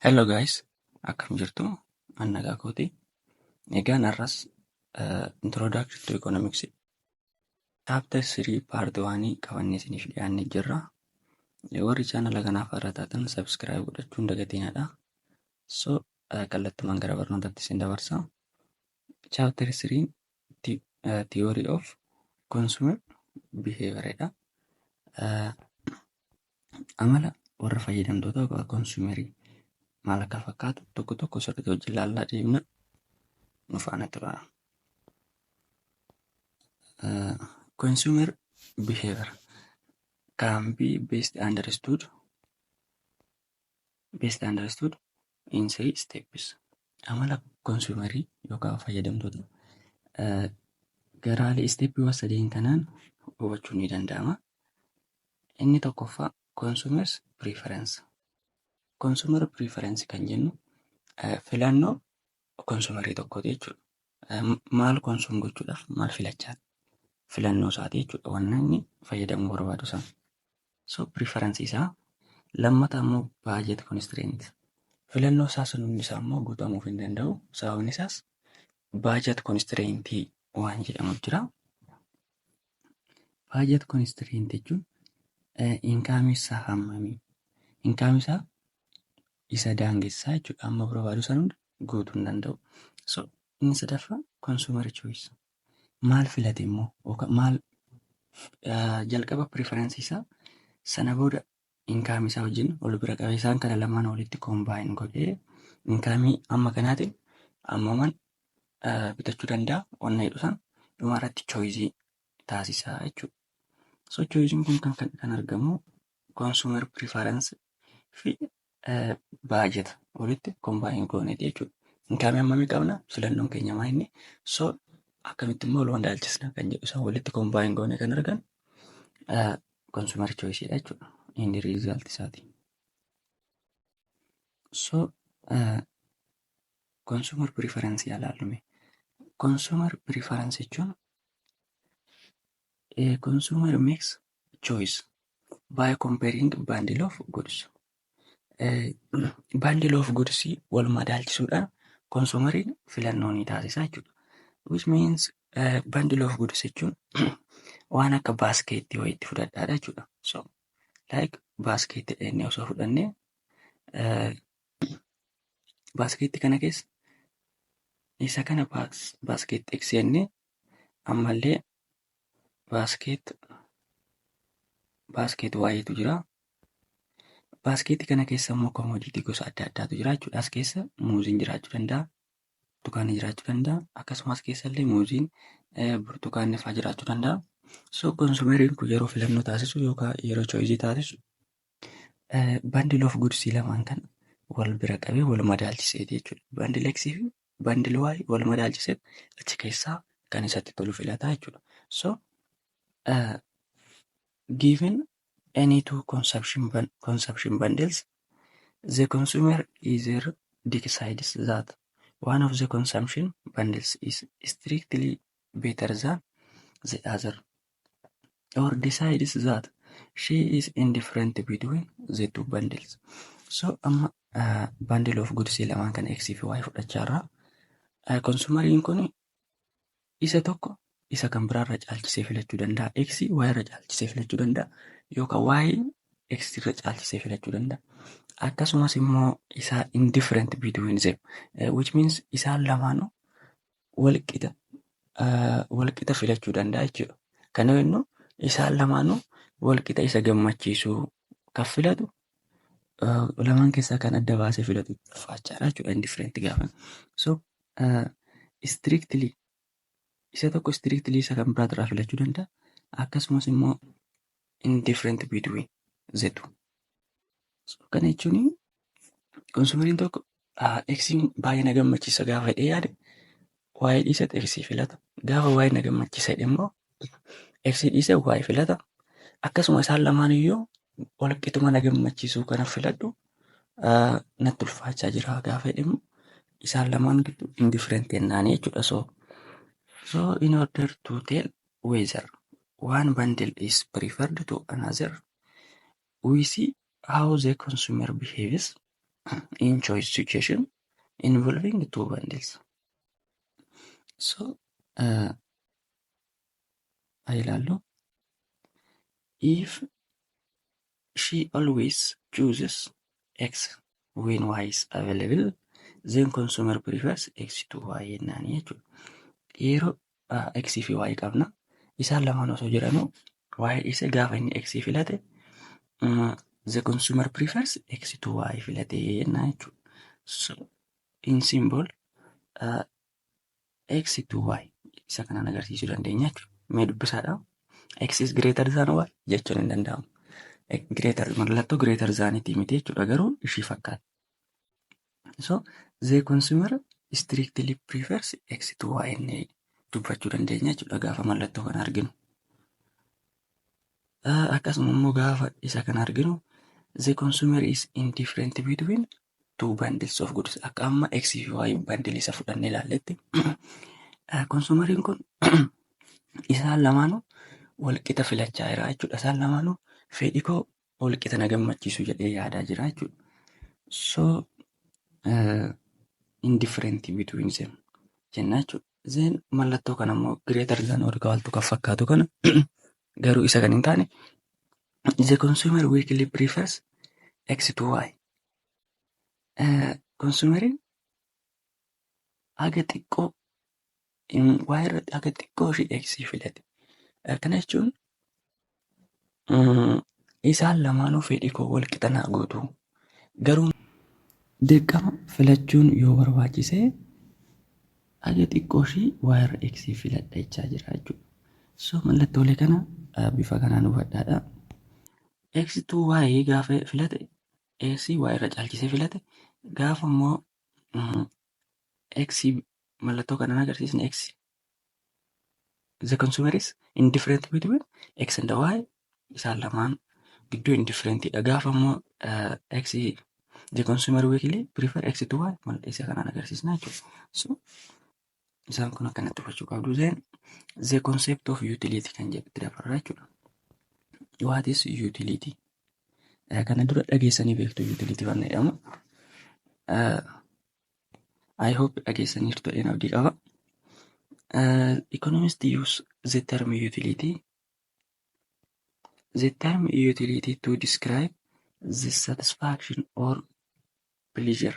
Hello guys, akkam jirtu? An nagaa kooti. Egaan har'as Introduction to Economics chapter 3 part 1 qabannee isiniif dhiyaannee jirra. Warri chaanala kanaaf haaraa taatan subscribe godhachuun dagatinadha. So kallattumaan gara barnootaatti isin dabarsa. Chapter 3 Theory of Consumer Behavior dha. Amala warra fayyadamtoota yookaan consumerii maal akka fakkaatu tokko tokko sirriitti wajjin ilaallaa deemna. Nu faana turaa. Consumer behavior can be best understood in three steps. Amala consumerii yookaan fayyadamtoota garaalee steppiiwwan sadeen kanaan hubachuun ni danda'ama. Inni tokkoffaa consumers preference. Consumer preference kan jennu filannoo consumerii tokkooti jechuudha. Maal consume gochuudhaaf maal filachaa filannoo isaati jechuudha. Wanna inni fayyadamuu barbaadu sana. So preference isaa. Lammata immoo budget constraint. Filannoo isaa sun hundi isaa immoo guutamuuf hin danda'u. Sababni isaas budget constraint waan jedhamu jira. Budget constraint jechuun incomeii isaa hammamii? Incomeii isaa isa daangessaa jechuudha. Amma barbaadu sana hunda guutuu hin danda'u. So inni sadaffaa consumer choice. Maal filate immoo yookaan maal jalqaba preference isaa, sana booda incomeii isaa wajjin wal bira qabee, isaan kana lamaan walitti combine godhee, incomeii amma kanaatiin ammaman bitachuu danda'a wanna jedhu san dhumarratti choice taasisaa jechuudha. So choicein kun kan argamu consumer preference fi baajeta walitti combine gooneeti jechuudha. Incomeii hammamii qabna? Filannoon keenya maa inni? So akkamitti immoo wal madaalchisna kan jedhu isaan walitti combine goone kan argan consumer choice dha jechuudha. Inni result isaati. So consumer preference ilaallume. Consumer preference jechuun a consumer makes choice by comparing bundle of goods. Bundle of goods wal madaalchisuudhaan consumeriin filannoo ni taasisa jechuudha. Which means bundle of goods jechuun waan akka basketii wayiitti fudhadhaadha jechuudha. So like basketii jennee osoo fudhannee, basketii kana keessa isa kana basket X jennee, ammallee basket Y'tu jira. Basketii kana keessa immoo commodity gosa adda addaatu jira jechuudha. As keessa muuziin jiraachuu danda'a, burtukaanni jiraachuu danda'a, akkasumas keessa illee muuziin, burtukaanni fa'aa jiraachuu danda'a. So consumeriin kun yeroo filannoo taasisu yookaan yeroo choiceii taasisu bundle of goods lamaan kana wal bira qabee wal madaalchiseeti jechuudha. Bundle X fi bundle Y wal madaalchisee achi keessaa kan isatti tolu filataa jechuudha. So given any two consumption bundles, the consumer either decides that one of the consumption bundles is strictly better than the other or decides that she is indifferent between the two bundles. So amma bundle of goods lamaan kana X fi Y fudhachaa irraa, consumeriin kun isa tokko isa kan biraarra caalchisee filachuu danda'a. X Y irra caalchisee filachuu danda'a. Yookaan Y X irra caalchisee filachuu danda'a. Akkasumas immoo isaa indifferent between them, which means isaan lamaanuu walqixa filachuu danda'a jechuudha. Kana jennu isaan lamaanuu walqixa isa gammachiisuu kan filatu, lamaan keessaa kan adda baasee filatu ulfaachaadha jechuudha indifferent gaafa. So strictly isa tokko strictly isa kan biraatirraa filachuu danda'a. Akkasumas immoo indifferent between the two. So kana jechuun consumeriin tokko Xiin baay'ee na gammachiisa gaafa jedhee yaade, Y dhiisee X filata. Gaafa Y na gammachiisa jedhe immoo X dhiisee Y filata. Akkasuma isaan lamaan iyyuu walqixuma na gammachiisuu kana filadhu natti ulfaachaa jira gaafa jedhe immoo isaan lamaan gidduu indifferent jennaanii jechuudha. So in order to tell whether one bundle is preferred to another, we see how the consumer behaves. In choice situation involving two bundles. So, haa ilaallu. If she always chooses X when Y is available, then consumer prefers X to Y jennaani jechuudha. Yeroo X fi Y qabna. Isaan lamaan osoo jiranuu Y dhiisee gaafa inni X filate, the consumer prefers X to Y filate jennaa jechuudha. So in symbol X to Y isa kanaan agarsiisuu dandeenya jechuudha. Mee dubbisaadha. X is greater than Y jechuun hin danda'amu. Greater mallattoo greater thanitii miti jechuudha, garuu ishii fakkaata. So the consumer strictly prefers X to Y inni dubbachuu dandeenya jechuudha gaafa mallattoo kana arginu. Akkasuma immoo gaafa isa kana arginu, the consumer is indifferent between two bundles of goods. Akka amma X fi Y bundle isa fudhannee ilaalletti, consumeriin kun isaan lamaanuu walqixa filachaa jira jechuudha. Isaan lamaanuu fedhii koo walqixa na gammachiisu jedhee yaadaa jira jechuudha. So indifferent between them jenna jechuudha. Then mallattoo kana immoo greater than or equal to kan fakkaatu kana, garuu isa kan hin taane, the consumer weakly prefers X to Y. Consumeriin haga xiqqoo Y irratti haga xiqqoo ishee X filate. Kana jechuun isaan lamaanuu fedhii koo wal qixa naa guutu. Garuu dirqama filachuun yoo barbaachise haga xiqqoo ishii Y irra X filadha jechaa jira jechuudha. So mallattoolee kana bifa kanaan hubadhaadha. X to Y gaafa filate, X Y irra caalchisee filate. Gaafa immoo X mallattoo kanaan agarsiisne, X, the consumer is indifferent between X and Y, isaan lamaan gidduu indifferentidha. Gaafa immoo X, the consumer weakly prefer X to Y, isa kanaan agarsiisna jechuudha. So isaan kun akkanatti hubachuu qabdu. Then the concept of utility kan jedhutti dabarra jechuudha. What is utility? Kana dura dhageessanii beektu utility waan jedhamu. I hope dhageessaniirtu jedheen abdii qaba. Economists use the term utility to describe the satisfaction or pleasure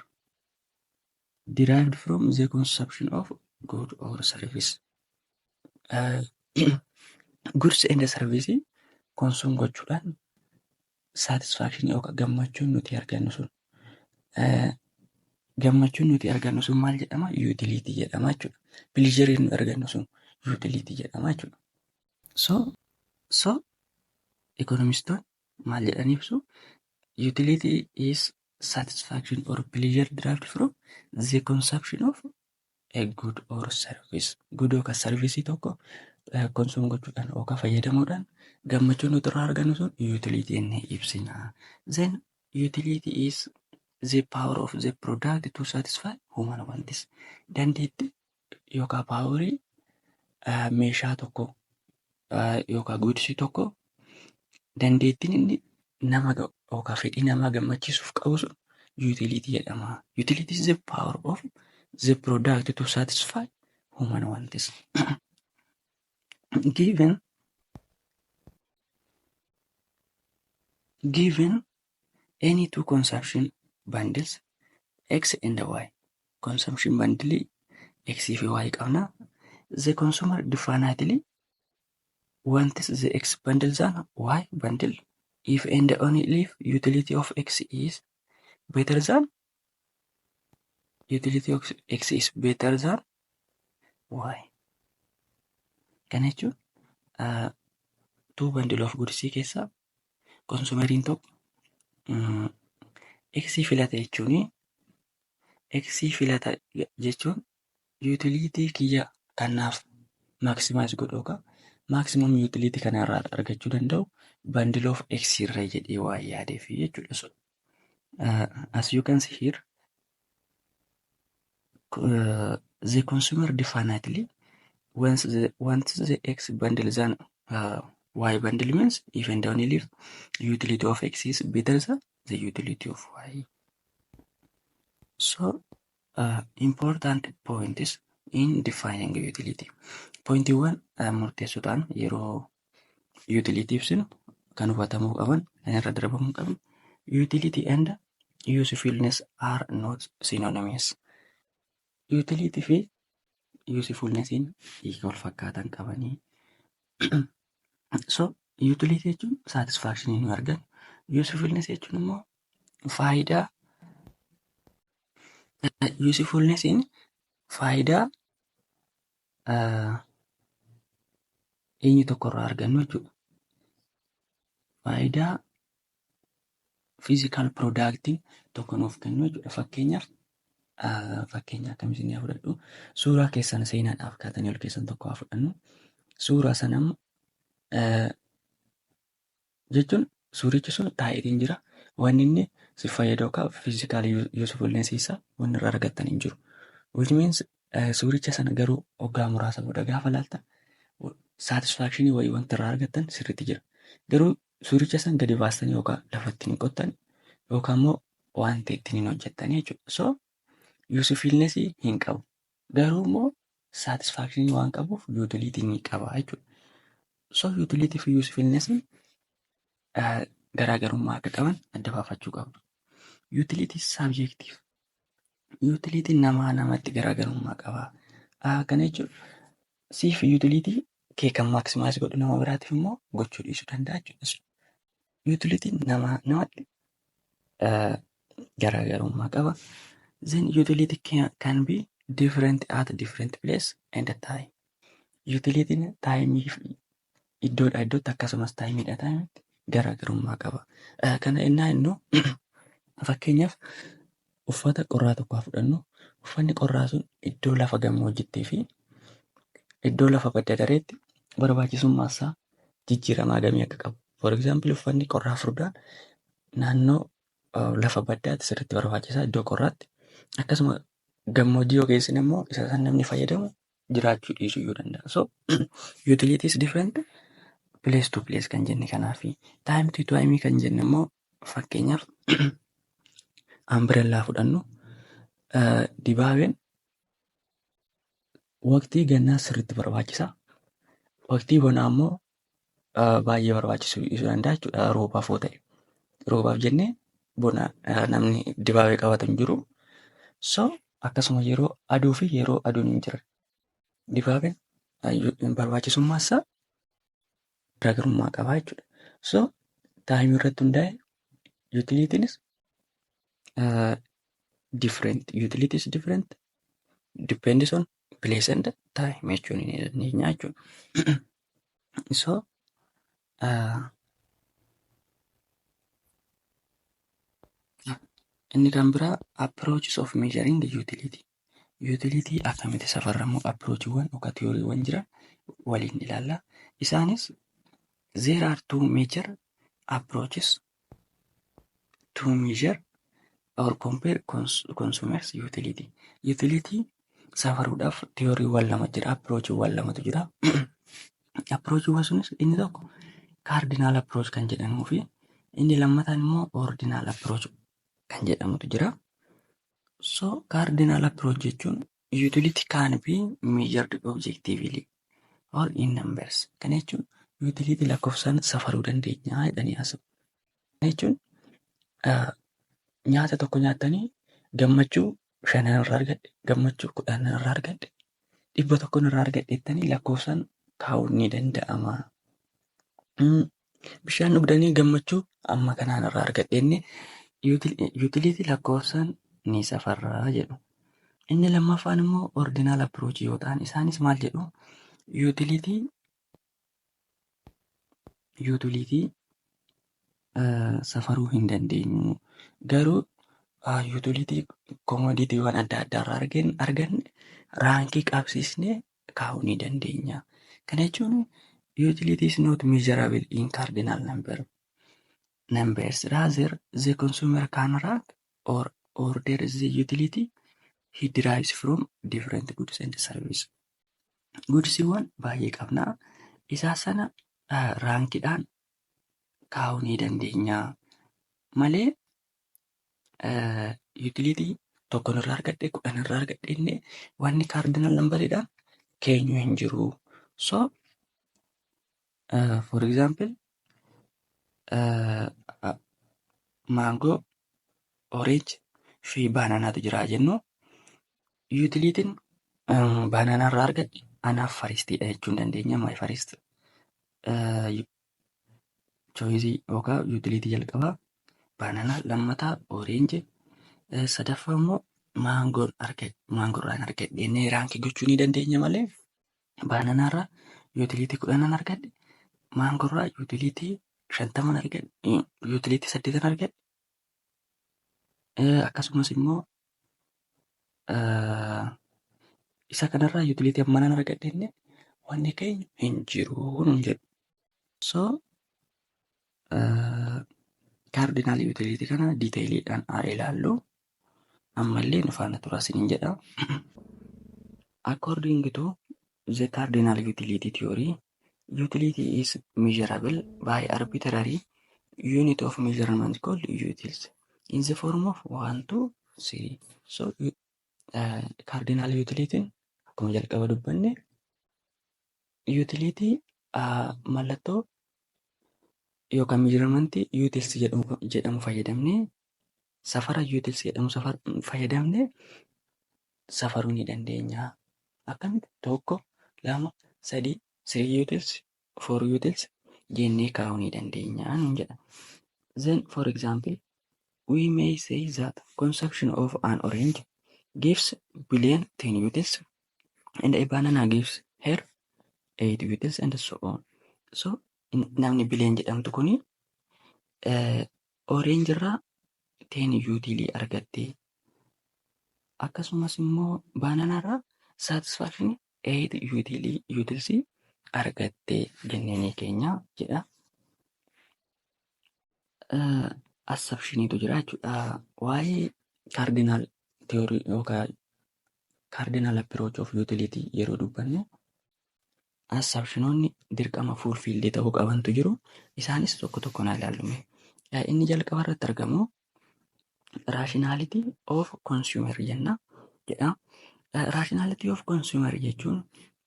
derived from the consumption of good or service. Goods and service consume gochuudhaan satisfaction yookaan gammachuun nuti argannu sun maal jedhama? Utility jedhama jechuudha. Pleasure nuti argannu sun utility jedhama jechuudha. So economistoonni maal jedhanii ibsu? Utility is satisfaction or pleasure derived from the consumption of a good or service. Good yookaan service tokko consume gochuudhaan yookaan fayyadamuudhaan gammachuun nuti irraa argannu sun utility jennee ibsina. Then utility is the power of the product to satisfy human wants. Dandeettii yookaan powerii meeshaa tokko yookaan goodsii tokko, dandeettiin inni nama yookaan fedhii namaa gammachiisuuf qabu sun utility jedhama. Utility is the power of the product to satisfy human wants. Given any two consumption bundles X and Y, consumption bundle X fi Y qabna. The consumer definitely wants the X bundle than Y bundle if and only if utility of X is better than utility of X is better than Y. Kana jechuun two bundle of goods keessaa consumeriin tokko X filata jechuun, X filata jechuun utility kiyya kanaaf maximize godhu yookaan maximum utility kana irraa argachuu danda'u bundle of X irra jedhee waan yaadeef jechuudha. So, as you can see here, the consumer definitely wants the X bundle than Y bundle means if and only if utility of X is better than the utility of Y. So important points in defining utility. Pointiiwwan murteessoo ta'an yeroo utility ibsinu kan hubatamuu qaban, kan irra darbamuu qaban: utility and usefulness are not synonymous. Utility fi usefulnessiin hiika wal fakkaatan qabanii. So utility jechuun satisfaction nu argannu. Usefulness jechuun immoo faayidaa, usefulnessiin faayidaa eenyu tokko irraa argannu jechuudha. Faayidaa physical productiin tokko nuuf kennu jechuudha. Fakkeenyaaf, fakkeenya akkam isin haa fudhadhu? Suuraa keessan seenaadhaaf kaatanii ol keessan tokko haa fudhannu. Suuraa sana immoo jechuun suurichi sun taa'eetiin jira. Wanni inni si fayyadu yookaan physical usefulness isaa wanni irraa argattan hin jiru. Which means suuricha sana garuu waggaa muraasa booda gaafa laaltan satisfaction wayii wanti irraa argattan sirriitti jira. Garuu suuricha sana gadi baastanii yookaan lafatti hin qottan yookaan immoo wanta ittiin hin hojjettanii jechuudha. So usefulness hin qabu. Garuu immoo satisfaction waan qabuuf utility ni qaba jechuudha. So utility fi usefulness garaagarummaa akka qaban adda baafachuu qabdu. Utility subjective. Utility namaa namatti garaagarummaa qaba. Kana jechuun siif utility kee kan maximize godhu nama biraatiif immoo gochuu dhiisuu danda'a jechuudha. Utility namaa namatti garaagarummaa qaba. Then utility can be different at different place and time. Utilityn timeii iddoodhaa iddootti akkasumas timeiidhaa timeiitti garaagarummaa qaba. Kana innaa jennu, fakkeenyaaf, uffata qorraa tokko haa fudhannu. Uffanni qorraa sun iddoo lafa gammoojjittii fi iddoo lafa badda dareetti barbaachisummaa isaa jijjiiramaa gamii akka qabu. For example, uffanni qorraa furdaan naannoo lafa baddaatti sirriitti barbaachisaa iddoo qorraatti. Akkasuma gammoojjii yoo geessine immoo isa san namni fayyadamu jiraachuu dhiisuu iyyuu danda'a. So utility is different place to place kan jenne kanaafi. Time to time kan jenne immoo, fakkeenyaaf, umbrella fudhannu. Dibaabeen waqtii gannaa sirriitti barbaachisaa. Waqtii bonaa immoo baay'ee barbaachisuu dhiisuu danda'a jechuudha, roobaaf yoo ta'e. Roobaaf jennee bona namni dibaabee qabatu hin jiru. So akkasuma yeroo aduu fi yeroo aduun hin jirre dibaabeen barbaachisummaa isaa garaagarummaa qaba jechuudha. So timeii irratti hundaa'e utilitynis different, utility is different depends on place and time jechuun ni dandeenya jechuudha. So inni kan biraa approaches of measuring utility. Utility akkamitti safarramuu, approachiiwwan yookaan theoryiiwwan jiran waliin ilaalla. Isaanis there are two major approaches to measure or compare consumers utility. Utility safaruudhaaf theoryiiwwan lama jira, approachiiwwan lamatu jira. Approachiiwwan sunis inni tokko cardinal approach kan jedhamuu fi inni lammataan immoo ordinal approach kan jedhamutu jira. So cardinal approach jechuun utility can be measured objectively or in numbers. Kana jechuun utility lakkoofsaan safaruu dandeenya jedhanii haasa'u. Kana jechuun nyaata tokko nyaattanii gammachuu shanan irraa argadhe, gammachuu 10 irraa argadhe, 100 irraa argadhe jettanii lakkoofsaan kaa'uun ni danda'ama. Bishaan dhugdanii gammachuu amma kanaan irraa argadhe jennee utility lakkoofsaan ni safarraa jedhu. Inni lammaffaan immoo ordinal approach yoo ta'an, isaanis maal jedhu? Utility safaruu hin dandeenyu. Garuu utility commoditywwan adda addaa irraa arganne rankii qabsiisnee kaa'uu ni dandeenya. Kana jechuun utility is not measurable in cardinal numbers. Rather, the consumer can rank or order the utility he derives from different goods and service. Goodsiiwwan baay'ee qabna. Isaa sana rankiidhaan kaa'uu ni dandeenya malee utility tokko qofa safaruu hin dandeenyu. Tokkon irraa argadhe, 10 irraa argadhe inni wanni cardinal numberiidhaan keenyu hin jiru. So for example, mango, orange fi bananaatu jira jennu, utilityn banana irraa argadhe anaaf firstiidha jechuu hin dandeenya. My first choice yookaan utility jalqabaa banana, lammataa orange, sadaffaa immoo mangoon argadhe, mango irraan argadhe jennee rank gochuu ni dandeenya malee banana irraa utility 10n argadhe, mango irraa utility 50n argadhe, utility 8n argadhe, akkasumas immoo isa kanarraa utility ammanan argadhe jennee wanni keenya hin jiru nuun jedhu. So cardinal utility kana detailiidhaan haa ilaallu. Ammallee nu faana turaa isiniin jedha. According to the cardinal utility theory, utility is measurable by arbitrary unit of measurement called utils in the form of 1, 2, 3. So cardinal utility akkuma jalqaba dubbanne utility mallattoo yookaan measurement utils jedhamu fayyadamnee, safara utils jedhamu fayyadamnee safaruu ni dandeenya. Akkamitti? Tokko, lama, sadii, three utils, four utils jennee kaa'uu ni dandeenya nuun jedha. Then, for example, we may say that consumption of an orange gives Bileen 10 utils and a banana gives her 8 utils and so on. So namni Bileen jedhamtu kuni orange irraa 10 utilii argatte, akkasumas immoo banana irraa satisfaction 8 utilii utilsii argatte jennee keenya jedha. Assumptioniitu jira jechuudha. Waa'ee cardinal theory yookaan cardinal approach of utility yeroo dubbannu assumptionoonni dirqama fulfilled ta'uu qabantu jiru. Isaanis tokko tokko naa ilaallume. Inni jalqaba irratti argamu rationality of consumer jenna jedha. Rationality of consumer jechuun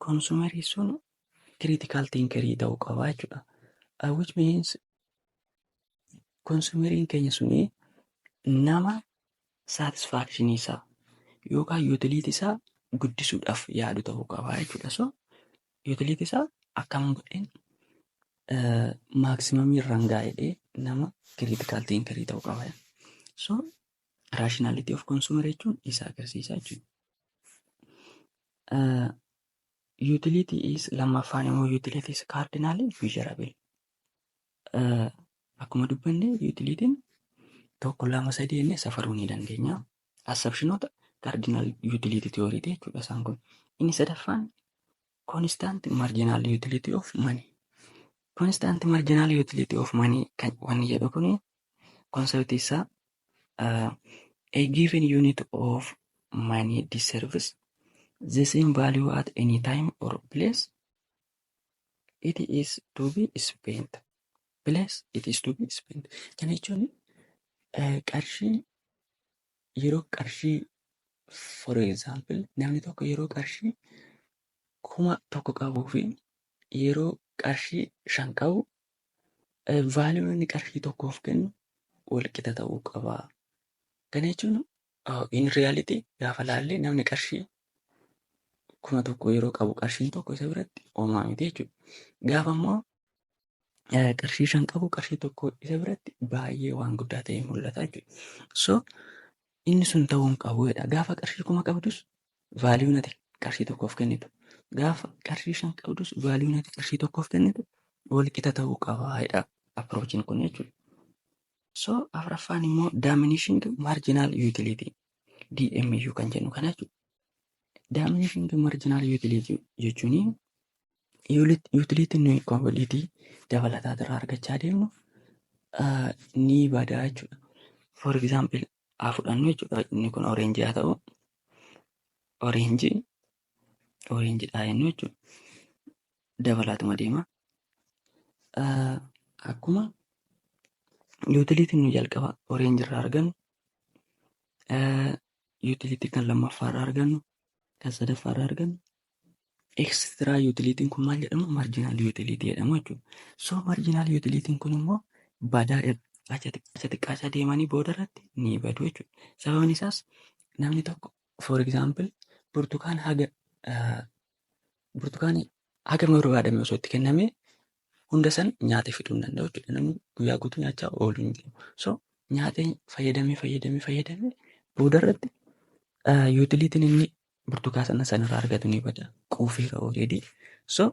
consumerii sun critical thinkerii ta'uu qaba jechuudha. Which means consumeriin keenya suni nama satisfaction isaa yookaan utility isaa guddisuudhaaf yaadu ta'uu qaba jechuudha. So utility isaa akkam godheen maximumii irraan gaa'edhee nama critical thinkerii ta'uu qaba. So rationality of consumer jechuun isa agarsiisa jechuudha. Utility is, lammaffaan immoo, utility is cardinally measurable. Akkuma dubbanne utilityn tokko, lama, sadii jennee safaruu ni dandeenya. Assumptionoota cardinal utility theory jechuudha isaan kun. Inni sadaffaan constant marginal utility of money. Constant marginal utility of money kan wanni jedhu kuni concept isaa a given unit of money deserves the same value at any time or place it is to be spent. Place it is to be spent. Kana jechuun qarshii yeroo qarshii, for example, namni tokko yeroo qarshii 1000 qabuu fi yeroo qarshii 5 qabu valueun inni qarshii tokkoof kennu wal qixa ta'uu qaba. Kana jechuun in reality gaafa laallee namni qarshii 1000 yeroo qabu qarshiin tokko isa biratti homaa miti jechuudha. Gaafa immoo qarshii 5 qabu qarshii tokko isa biratti baay'ee waan guddaa ta'ee mul'ata jechuudha. So inni sun ta'uu hin qabu jedha. Gaafa qarshii 1000 qabdus valueun ati qarshii tokkoof kennitu, gaafa qarshii 5 qabdus valueun ati qarshii tokkoof kennitu wal qixa ta'uu qaba jedha approachiin kun jechuudha. So afuraffaan immoo diminishing marginal utility, DMU kan jennu kana jechuudha. Diminishing marginal utility jechuun utilityn nuyi commodity dabalataa irraa argachaa deemnu ni bada jechuudha. For example haa fudhannu jechuudha. Inni kun orange haa ta'u. Orange orangedha jennu jechuudha. Dabalaatuma deema. Akkuma utilityn nuyi jalqaba orange irraa argannu Utility kan lammaffaarraa argannu, kan sadaffaarraa argannu, extra utilityn kun maal jedhamu? Marginal utility jedhamu jechuudha. So marginal utilityn kun immoo badaa xiqqaachaa deemanii booda irratti ni badu jechuudha. Sababni isaas namni tokko, for example, burtukaanii haga barbaadame osoo itti kennamee hunda san nyaatee fixuu hin danda'u jechuudha. Namni guyyaa guutuu nyaachaa ooluu hin jiru. So nyaatee fayyadamee fayyadamee fayyadamee booda irratti utilityn inni burtukaa sana sanarraa argatu ni bada. Quufeera already. So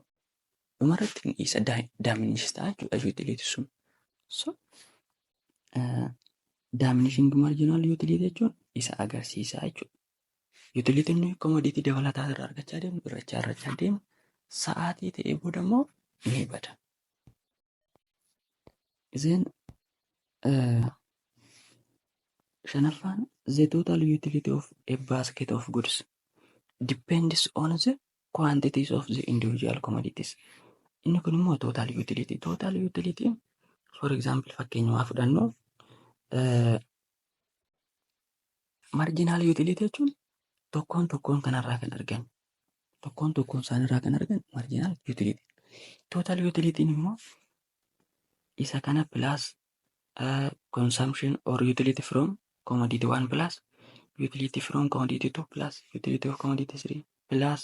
dhumarratti isa diminish ta'a jechuudha utility sun. So diminishing marginal utility jechuun isa agarsiisa jechuudha. Utilityn nuyi commodity dabalataa irraa argachaa deemnu irrachaa irrachaa deemu, sa'aatii ta'ee booda immoo ni bada. Then shanaffaan, the total utility of a basket of goods depends on the quantities of the individual commodities. Inni kun immoo total utility. Total utility, for example, fakkeenyumaa fudhannu, marginal utility jechuun tokkoon tokkoon kanarraa kan argan, tokkoon tokkoon isaanirraa kan argan marginal utility. Total utility immoo isa kana plus consumption or utility from commodity 1 plus utility from commodity 2 plus utility of commodity 3 plus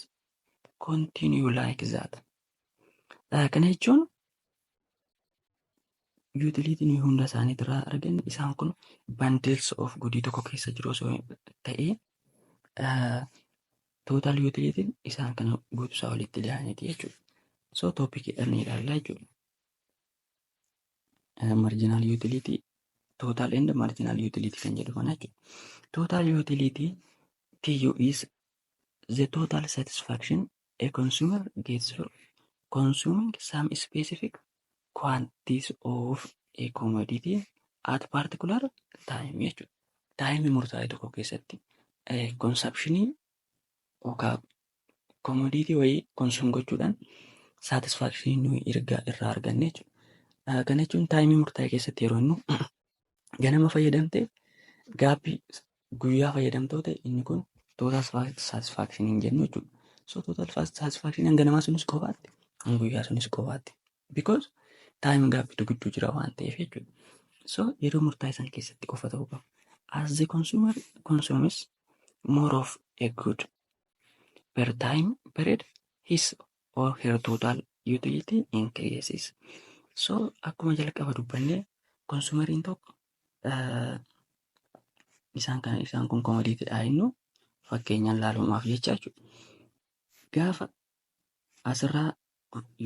continue like that. Kana jechuun utility nuyi hunda isaaniitirraa arganne, isaan kun bundles of goodii tokko keessa jiru osoo ta'ee, total utility isaan kana guutuusaa walitti dhiyaaneeti jechuudha. So topiciidhaan ni ilaalla jechuudha. Marginal utility, total and marginal utility kan jedhu kana jechuudha. Total utility, TU, is the total satisfaction a consumer gets from consuming some specific quantities of a commodity at particular time jechuudha. Timeii murtaa'e tokko keessatti consumptionii yookaan commodity wayii consume gochuudhaan satisfactionii nuyi irraa arganne jechuudha. Kana jechuun timeii murtaa'e keessatti yeroo inni ganama fayyadamte gapii guyyaa fayyadamtoota, inni kun total satisfaction hin jennu jechuudha. So total satisfaction ganamaa sunis kophaatti, guyyaa sunis kophaatti. Because time gapiitu gidduu jira waan ta'eef jechuudha. So yeroo murtaa'e san keessatti qofa ta'uu qaba. As the consumer consumes more of a good per time period, his or her total utility increases. So akkuma jalqaba dubbannee, consumeriin tokko isaan kana, isaan kun commoditydha jennu fakkeenyaan laalumaaf jecha jechuudha. Gaafa asirraa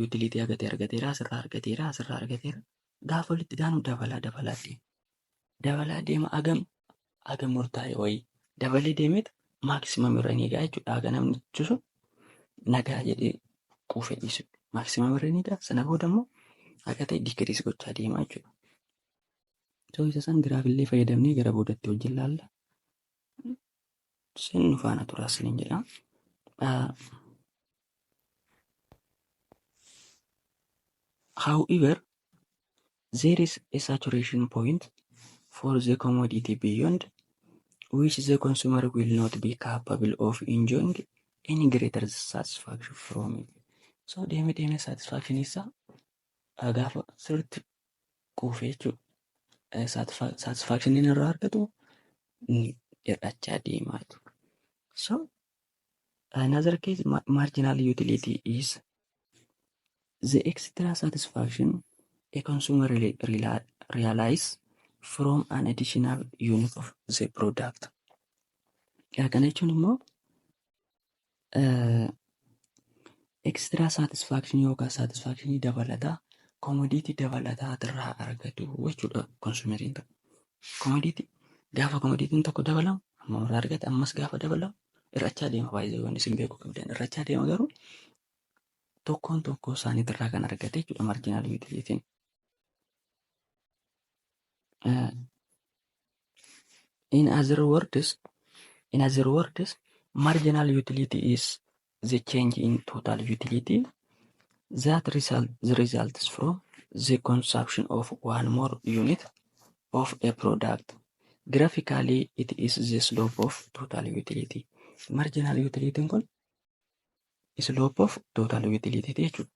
utility argatee argateera, asirraa argateera, asirraa argateera. Gaafa walitti daanu dabalaa dabalaa deema. Dabalaa deema, agam agam murtaa'e wayii dabalee deemeet maximum irra ni ga'a jechuudha. Haga namni sun nagaa jedhee quufee dhiisu. Maximum irra ni ga'a. Sana booda immoo haga ta'e decrease gochaa deema jechuudha. So isa san graphillee fayyadamnee gara boodatti wajjin laalla. Sin nu faana turaa isiniin jedha. However, there is a saturation point for the commodity beyond which the consumer will not be capable of enjoying any greater satisfaction from it. So deemee deemee satisfaction isaa gaafa sirriitti quufee jechuudha. Satisfaction inni irraa argatu ni hir'achaa deemaa jechuudha. So another case, marginal utility is the extra satisfaction a consumer realize from an additional unit of the product. Kana jechuun immoo extra satisfaction yookaan satisfaction dabalataa commodity dabalataa irraa argatu jechuudha consumeriin tokko. Commodity gaafa commodityn tokko dabalamu amma irraa argate, ammas gaafa dabalamu hir'achaa deema. Baay'ee wanni isin beekuu qabdan, hir'achaa deema, garuu tokkoon tokkoo isaaniitirraa kan argate jechuudha marginal utilityn. In other words, marginal utility is the change in total utility that results from the consumption of one more unit of a product. Graphically, it is the slope of total utility. Marginal utility kun slope of total utility jechuudha.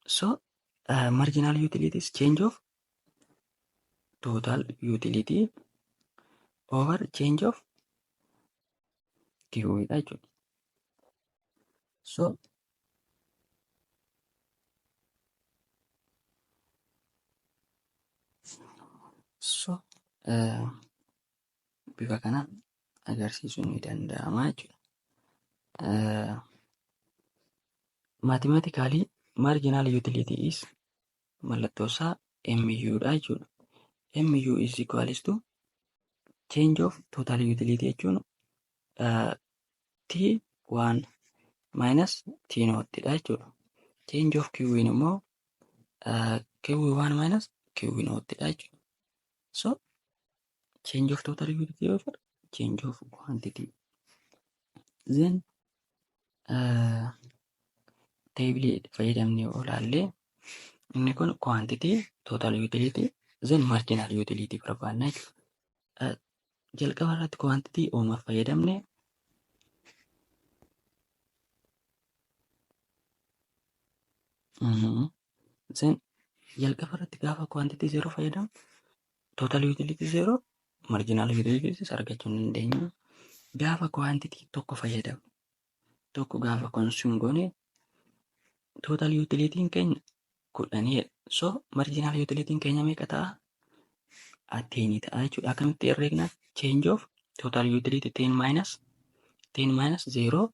So marginal utility is change of total utility over change of Q dha jechuudha. So bifa kanaan agarsiisuun ni danda'ama jechuudha. Mathematically, marginal utility is mallattoo isaa MU dha jechuudha. MU is equals to change of total utility jechuun T1 minus T naught dha jechuudha. Change of Q immoo Q1 minus Q naught dha jechuudha. So change of total utility over change of quantity. Then table fayyadamnee olaallee inni kun quantity, total utility, then marginal utility barbaanna jechuudha. Jalqaba irratti quantity uumaaf fayyadamne then jalqaba irratti gaafa quantity zero fayyadamu total utility zero, marginal utility argachuu hin dandeenyu. Gaafa quantity tokko fayyadamu, tokko gaafa consume goone, total utility keenya 10dha. So marginal utility keenya meeqa ta'a? 10 ta'a jechuudha. Akkamitti herreegna? Change of total utility 10 minus 10 minus 0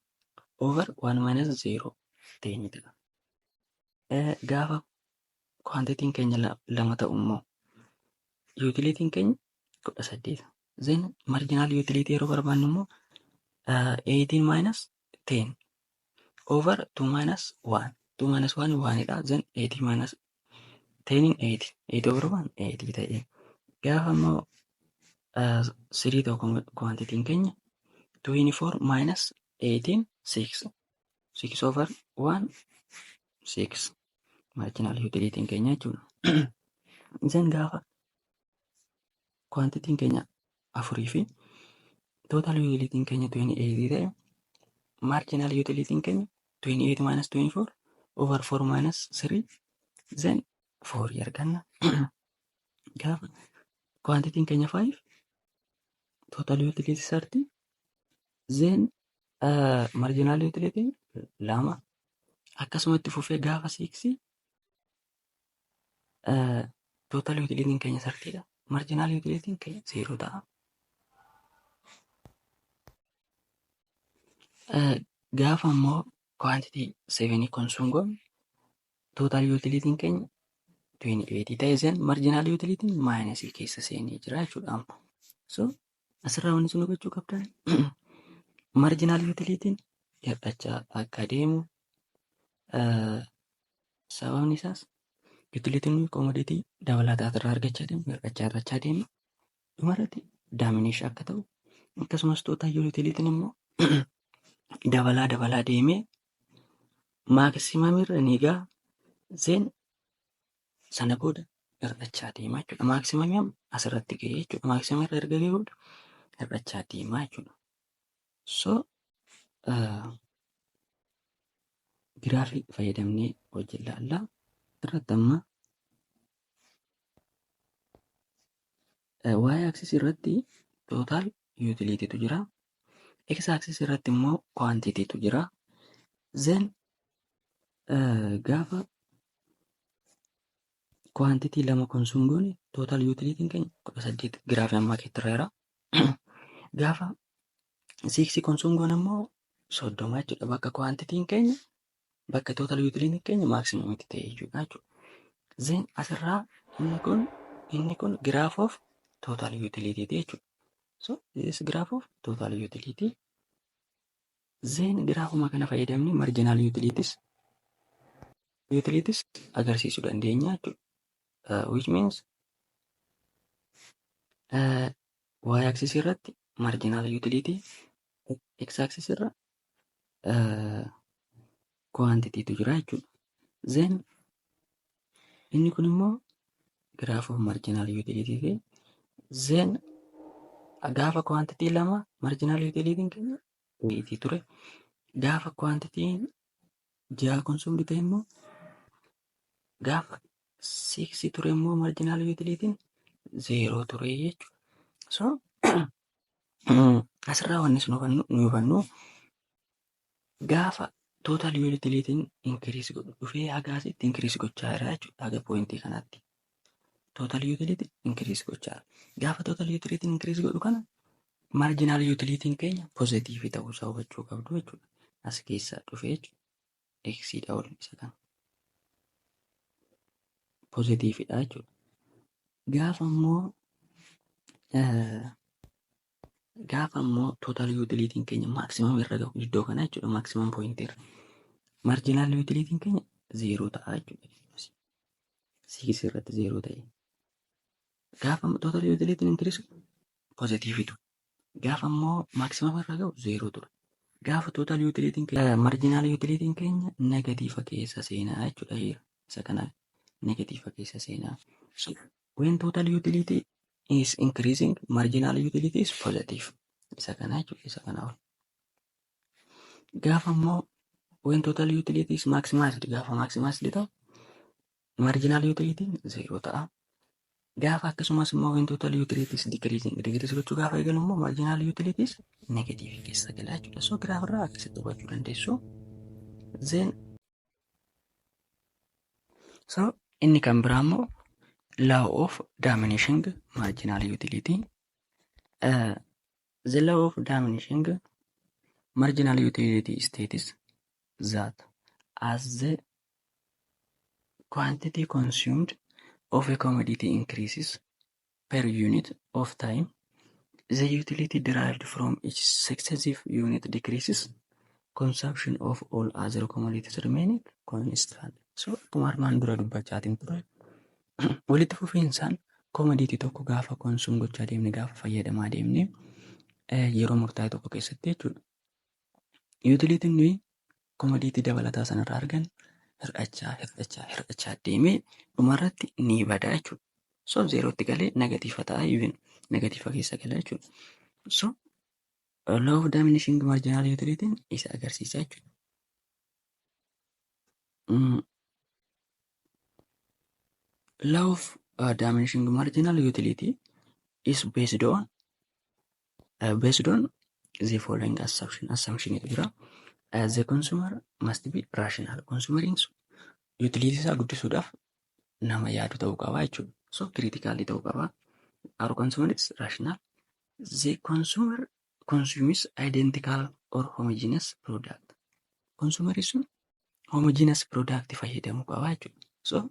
over 1 minus 0, 10 ta'a. Gaafa quantityn keenya lama ta'u immoo utilityn keenya 18. Then marginal utility yeroo barbaannu immoo 18 minus 10 over 2 minus 1. 2 minus 1 1 dha. Then 18 minus 10 8. 8 over 1 8 ta'e. Gaafa immoo 3 ta'u quantityn keenya 24 minus 18, 6. 6 over 1, 6 marginal utilityn keenya jechuudha. Then gaafa quantityn keenya afurii fi total utilityn keenya 28 ta'e, marginal utilityn keenya 28 minus 24 over 4 minus 3, then 4 arganna. Gaafa quantityn keenya 5, total utility 30, then marginal utility lama. Akkasumatti fufee gaafa 6, total utilityn keenya 30dha. Marginal utilityn keenya 0 ta'a. Gaafa immoo quantity 7 consume goonu total utilityn keenya 28 ta'e, then marginal utilityn minus keessa seenee jira jechuudha amma. So asirraa wanti isin hubachuu qabdan marginal utilityn hir'achaa akka deemu, sababni isaas utilityn commodity dabalataa irraa argachaa deemu hir'achaa hir'achaa deema. Dhumarratti diminish akka ta'u, akkasumas total utilityn immoo dabalaa dabalaa deemee maximum irra ni ga'a, then sana booda hir'achaa deema jechuudha. Maximum asirratti ga'ee jechuudha. Maximum irra erga ga'ee booda hir'achaa deema jechuudha. So graph fayyadamnee hojii ilaalla. Irratti amma y axis irratti total utilitytu jira. X axis irratti immoo quantitytu jira. Then gaafa quantity lama consume goone total utilityn keenya 18 graph ammaa keetti irra. Gaafa six consume goone immoo 30 jechuudha. Bakka quantityn keenya, bakka total utilityn keenya maximumitti ta'e jechuudha. Then asirraa inni kun graph of total utility jechuudha. So this graph of total utility. Then graphuma kana fayyadamne marginal utilities agarsiisuu dandeenya jechuudha. Which means y axis irratti marginal utility, x axis irra quantity tu jira jechuudha. Then inni kun immoo graph of marginal utility ta'e, then Gaafa quantity 2 marginal utilityn keenya 8 ture. Gaafa quantityn 6 consumed ta'e immoo, gaafa 6 ture immoo, marginal utilityn 0 ture jechuudha. So asirraa wanni isin hubannu, nu hubannu, gaafa total utilityn increase godhu dhufee haga asitti increase gochaa jira jechuudha, haga pointii kanaatti. Total utility increase gochaa jira. Gaafa total utility increase godhu kana marginal utilityn keenya positive ta'uusaa hubachuu qabdu jechuudha. As keessaa dhufee jechuudha. X dha ol isa kana. Positivedha jechuudha. Gaafa immoo total utilityn keenya maximum irra gahu, iddoo kana jechuudha, maximum point irra. Marginal utilityn keenya 0 ta'a jechuudha. 6 irratti 0 ta'e. Gaafa total utilityn increase positive ture. Gaafa immoo maximum irra gahu 0 ture. Gaafa total utilityn keenya, marginal utilityn keenya negative keessa seenaa jechuudha. Isa kana negative keessa seenaa. So when total utility is increasing, marginal utility is positive. Isa kana jechuudha, isa kana ol. Gaafa immoo when total utility is maximized, gaafa maximized ta'u, marginal utility 0 ta'a. Gaafa akkasumas immoo when total utility is decreasing, decrease gochuu gaafa eegalu immoo, marginal utility is negative keessa gala jechuudha. So graph irraa akkasitti hubachuu dandeessu. Then so inni kan biraa immoo law of diminishing marginal utility. The law of diminishing marginal utility states that as the quantity consumed of a commodity increases per unit of time, the utility derived from each successive unit decreases, consumption of all other commodities remaining constant. So akkuma armaan dura dubbachaatiin ture, walitti fufiinsaan commodity tokko gaafa consume gochaa deemne, gaafa fayyadamaa deemne, yeroo murtaa'e tokko keessatti jechuudha. Utilityn nuyi commodity dabalataa sanarraa argan hir'achaa, hir'achaa, hir'achaa deemee dhumarratti ni bada jechuudha. So zeerootti galee negative ta'a, even negative keessa gala jechuudha. So law of diminishing marginal utility isa agarsiisa jechuudha. Law of diminishing marginal utility is based on the following assumption. Assumption jira. The consumer must be rational. Consumeriin sun utility isaa guddisuudhaaf nama yaadu ta'uu qaba jechuudha. So critically ta'uu qaba. Our consumer is rational. The consumer consumes identical or homogeneous product. Consumer sun homogeneous product fayyadamuu qaba jechuudha. So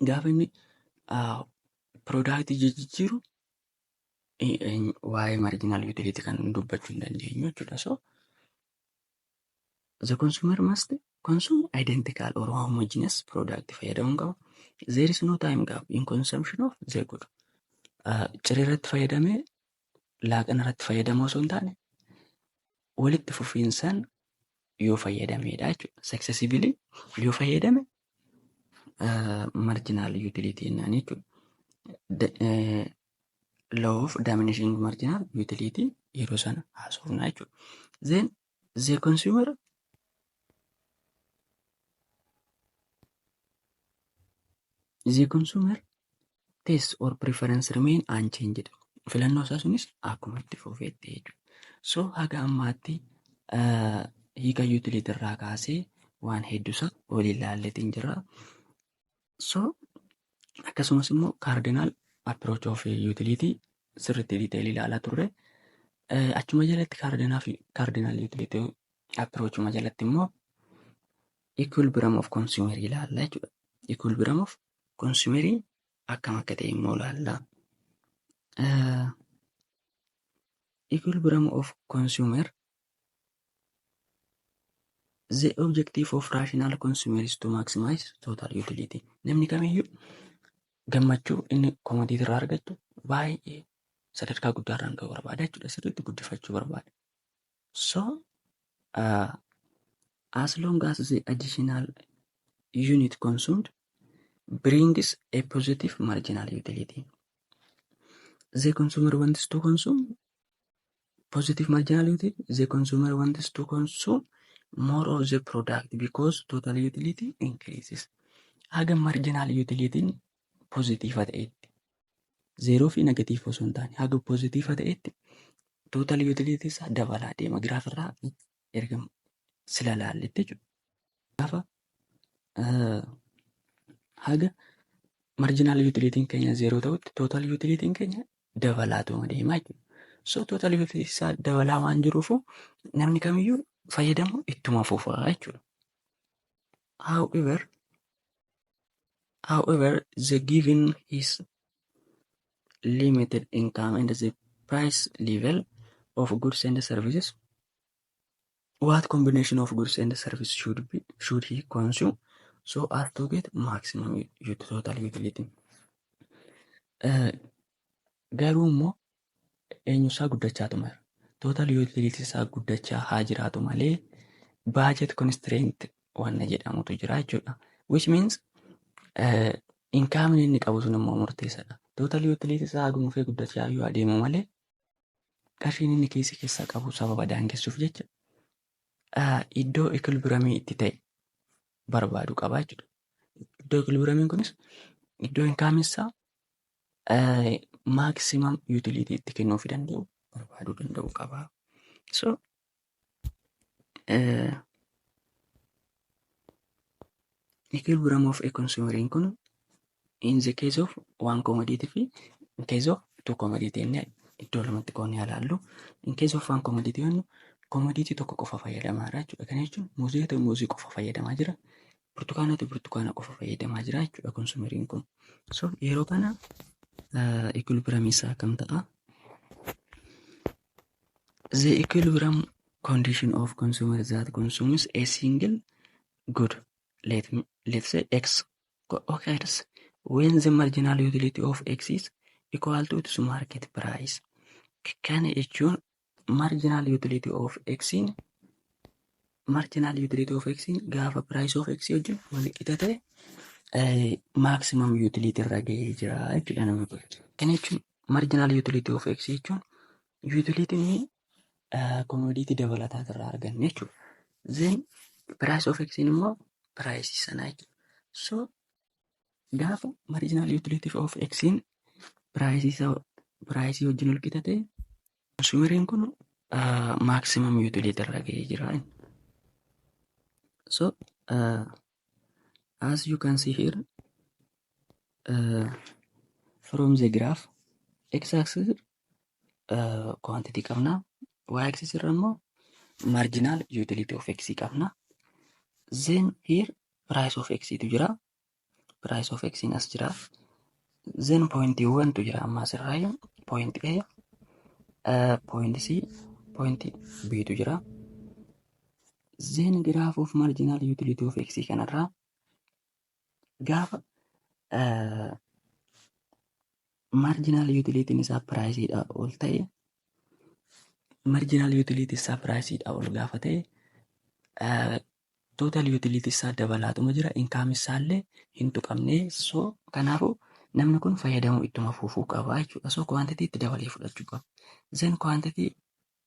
gaafa inni product jijjiiru waa'ee marginal utility kan dubbachuu hin dandeenyu jechuudha. So the consumer must consume identical or homogeneous product fayyadamuu qaba. There is no time gap in consumption of the good. Ciree irratti fayyadamee laaqana irratti fayyadamoo osoo hin taane, walitti fufiinsaan yoo fayyadameedha jechuudha. Successively yoo fayyadame marginal utility jennaan jechuudha. Law of diminishing marginal utility yeroo sana haasofna jechuudha. Then the consumer taste or preference remain unchanged. Filannoo isaa sunis akkuma itti fufeetti jechuudha. So haga ammaatti hiika utility irraa kaasee waan hedduusaa waliin ilaalleetiin jira. So akkasumas immoo cardinal approach of utility sirriitti detail ilaalaa turre. Achuma jalatti cardinal utility approachuma jalatti immoo equilibrium of consumer ilaalla jechuudha. Equilibrium of consumer akkam akka ta'e immoo ilaalla. Equilibrium of consumer. The objective of rational consumer is to maximize total utility. Namni kamiyyuu gammachuu inni commodity irraa argatu baay'ee sadarkaa guddaarraan gahuu barbaada jechuudha. Sirriitti guddifachuu barbaada. So as long as the additional unit consumed brings a positive marginal utility. The consumer wants to consume positive marginal utility. The consumer wants to consume more of the product because total utility increases. Haga marginal utility positive ta'etti, zero fi negative osoo hin taane, haga positive ta'etti total utility isaa dabalaa deema, graph irraa erga sila laalletti jechuudha. Gaafa haga marginal utility keenya zero ta'utti total utility keenya dabalaatuma deemaa jechuudha. So total utility isaa dabalaa waan jiruufu namni kamiyyuu fayyadamu ittuma fufaa jechuudha. However, the given his limited income and the price level of goods and services, what combination of goods and services should he consume so as to get maximum total utility? Garuu immoo eenyusaa guddachaatuma jira. Total utility isaa guddachaa haa jiraatu malee budget constraint wanna jedhamutu jira jechuudha. Which means income inni qabu sun immoo murteessaadha. Total utility isaa haguma fee guddachaa yoo adeemu malee qarshiin inni kiisii keessaa qabu sababa daangessuuf jecha iddoo equilibriumii itti ta'e barbaadu qaba jechuudha. Iddoo equilibriumiin kunis iddoo income isaa maximum utility itti kennuufii danda'u barbaaduu danda'u qaba. So equilibrium of a consumer kun in the case of one commodity fi in case of two commodity inni iddoo lamatti qoonnee ilaallu. In case of one commodity jennu commodity tokko qofa fayyadamaa jira jechuudha. Kana jechuun muuzii ta'e muuzii qofa fayyadamaa jira. Burtukaana ta'e burtukaana qofa fayyadamaa jira jechuudha consumeriin kun. So yeroo kana equilibrium isaa akkam ta'a? The equilibrium condition of consumer that consumes a single good, let's say X, occurs when the marginal utility of X is equal to its market price. Kana jechuun marginal utility of X gaafa price of X wajjin wal qixa ta'e maximum utility irra gahee jira jechuudha namni kun. Kana jechuun marginal utility of X jechuun utility commodity dabalataa irraa arganne jechuudha. Then price of X immoo price sanaa jechuudha. So gaafa marginal utility of X price wajjin wal qixa ta'e consumeriin kun maximum utility irra gahee jira. So as you can see here from the graph, x axis quantity qabna, y axis irra immoo marginal utility of x qabna. Then here price of x tu jira, price of x as jira. Then pointiiwwantu jira amma asirraa, point A, point C, point B tu jira. Then graph of marginal utility of x kanarraa gaafa marginal utility isaa priceidha ol ta'e, marginal utility isaa priceidha ol gaafa ta'e, total utility isaa dabalaatuma jira, income isaallee hin tuqamne. So kanaafuu namni kun fayyadamuu ittuma fufuu qaba jechuudha. So quantity itti dabalee fudhachuu qaba. Then quantity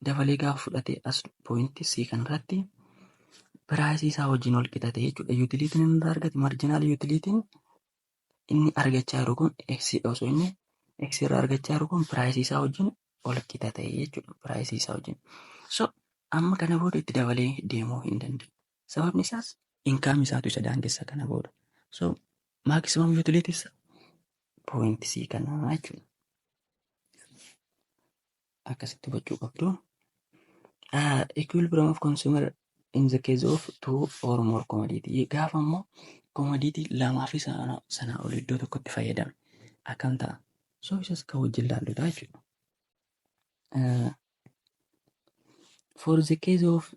dabalee gaafa fudhate as point C kanarratti price isaa wajjin wal qixa ta'e jechuudha. Utilityn inni argate, marginal utilityn inni argachaa jiru kun X osoo inni X irraa argachaa jiru kun price isaa wajjin wal qixa ta'e jechuudha. Price isaa wajjin. So amma kana booda itti dabalee deemuu hin danda'u. Sababni isaas income isaatu isa daangessa kana booda. So maximum utility point C kanaa jechuudha. Akkasitti hubachuu qabdu. Equilibrium of consumer in the case of two or more commodity. Gaafa immoo commodity lamaa fi sanaa ol iddoo tokkotti fayyadame akkam ta'a? So isas kan wajjin laalludha jechuudha. For the case of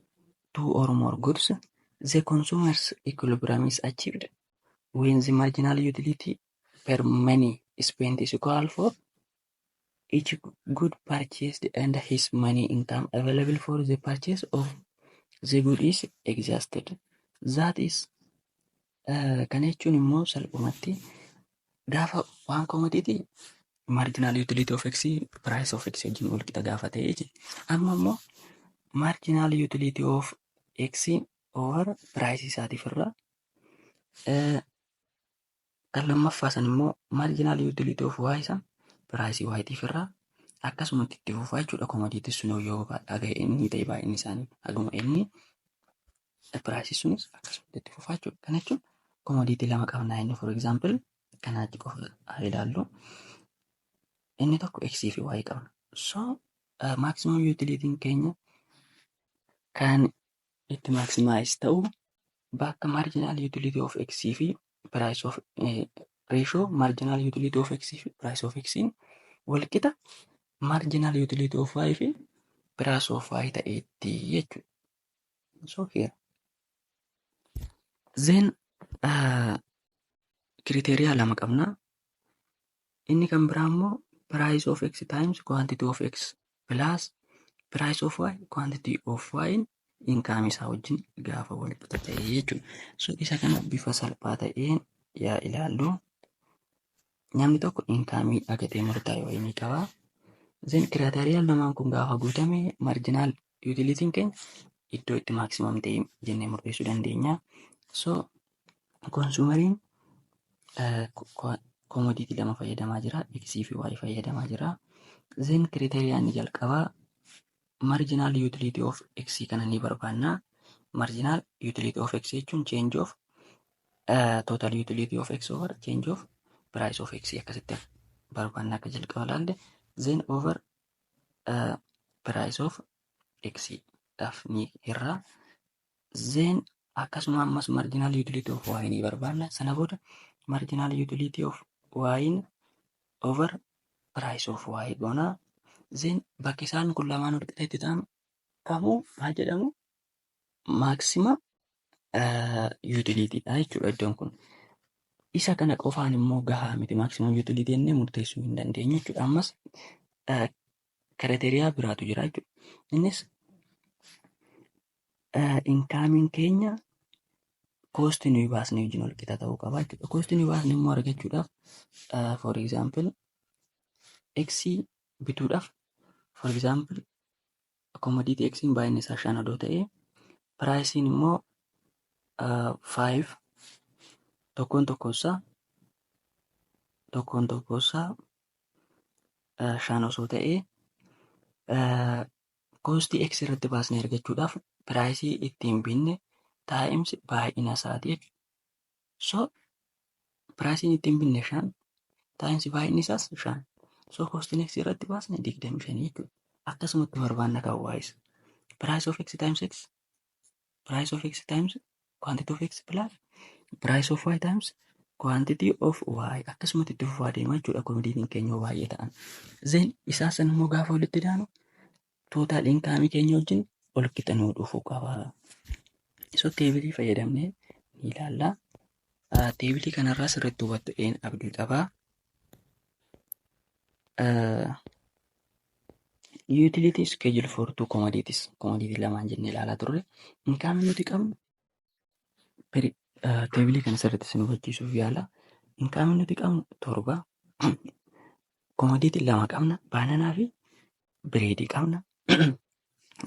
two or more goods, the consumer's equilibrium is achieved when the marginal utility per money spent is equal for each good purchased and his money income available for the purchase of the good is exhausted. That is, kana jechuun immoo salphumatti gaafa waan commodity Marginal utility of X price of X wajjin wal qixa gaafa ta'e jechuudha. Amma immoo marginal utility of X over price isaatiif irraa, kan lammaffaa san immoo marginal utility of Y san price Y tiif irraa, akkasumatti itti fufaa jechuudha. Commodity sun yoo haga inni ta'e, baay'inni isaanii haguma inni, price sunis akkasumatti itti fufaa jechuudha. Kana jechuun commodity lama qabnaa inni, for example, kanaatti qofa haa ilaallu. Inni tokko X fi Y qabna. So maximum utility keenya kan itti maximize ta'u bakka marginal utility of X fi price of ratio marginal utility of X fi price of X wal qixa marginal utility of Y fi price of Y ta'etti jechuudha. So here. Then criteria lama qabna. Inni kan biraa immoo price of X times quantity of X plus price of Y quantity of Y income isaa wajjin gaafa wal qixa ta'e jechuudha. So isa kana bifa salphaa ta'een yaa ilaallu. Namni tokko income agatee murtaa'e wayii ni qaba. Then criteriaan lamaan kun gaafa guutame, marginal utilityn keenya iddoo itti maximum ta'e jennee murteessuu dandeenya. So consumeriin commodity lama fayyadamaa jira. X fi Y fayyadamaa jira. Then criteriaan inni jalqabaa marginal utility of X kana ni barbaanna. Marginal utility of X jechuun change of total utility of X over change of price of X, akkasitti barbaanna akka jalqaba ilaalle. Then over price of X dhaaf ni irraa. Then akkasuma ammas marginal utility of Y ni barbaanna. Sana booda marginal utility of Y over price of Y goona. Then bakki isaan kun lamaan wal qixa itti ta'an kamuu maal jedhamu? Maximum utility dha jechuudha iddoon kun. Isa kana qofaan immoo gahaa miti, maximum utility jennee murteessuu hin dandeenyu jechuudha. Ammas criteria biraatu jira jechuudha. Innis incomeiin keenya cost nuyi baasne wajjin wal qixa ta'uu qaba jechuudha. Cost nuyi baasne immoo argachuudhaaf, for example, X bituudhaaf, for example, commodity X baay'inni isaa 5 odoo ta'ee, priceiin immoo 5, tokkoon tokkoonsaa 5 osoo ta'ee, cost X irratti baasnee argachuudhaaf price ittiin binne times baay'ina isaati jechuudha. So priceiin ittiin binne 5 times baay'inni isaas 5. So costiin X irratti baasne 25 jechuudha. Akkasumatti barbaanna kan Y's. Price of X times X, price of X times quantity of X plus price of Y times quantity of Y, akkasumatti itti fufaa deema jechuudha, commodityn keenya baay'ee ta'an. Then isaa san immoo gaafa walitti daanu total income keenya wajjin wal qixa nuu dhufuu qaba. So table fayyadamnee ni ilaalla. Table kanarraa sirriitti hubattu een abdii qabaa. Utility schedule for two commodities. Commodity lamaan jennee ilaalaa turre. Income nuti qabnu, table kana sirriitti isin hubachiisuuf yaala. Income nuti qabnu 7. Commodity lama qabna. Banana fi bread qabna.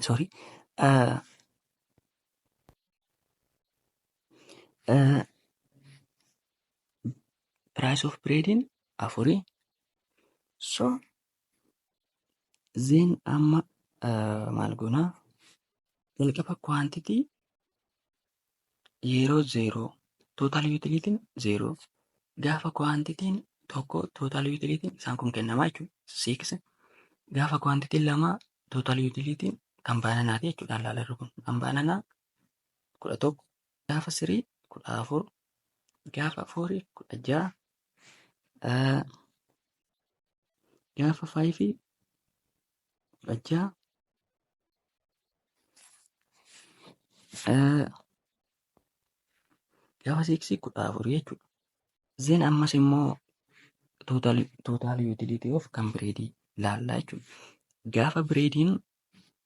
Sorry. Price of breadiin 4. So then amma maal goonaa? Jalqaba quantity yeroo 0 total utilityn 0, gaafa quantityn 1 total utilityn isaan kun kennamaa jechuudha. 6, gaafa quantityn 2 total utilityn kan bananaati jechuudha, ilaalarru kun kan banana 11, gaafa 3 14, gaafa 4 16, gaafa 5 16, gaafa 6 14 jechuudha. Then ammas immoo total utility of kan bread laallaa jechuudha. Gaafa breadiin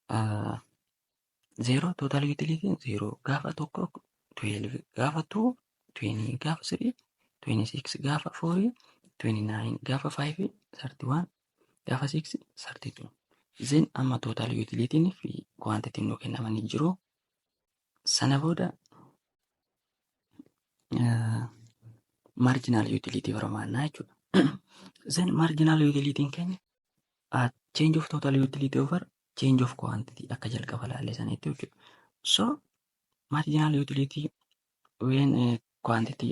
0 total utilityn 0, gaafa 1 12, gaafa 2 20, gaafa 3 26, gaafa 4 29, gaafa 5 31, gaafa 6 32. Then amma total utilityn fi quantityn nuu kennamanii jiru. Sana booda marginal utility barbaannaa jechuudha. Then marginal utilityn keenya change of total utility over change of quantity akka jalqaba laalle sanitti jechuudha. So marginal utility when quantity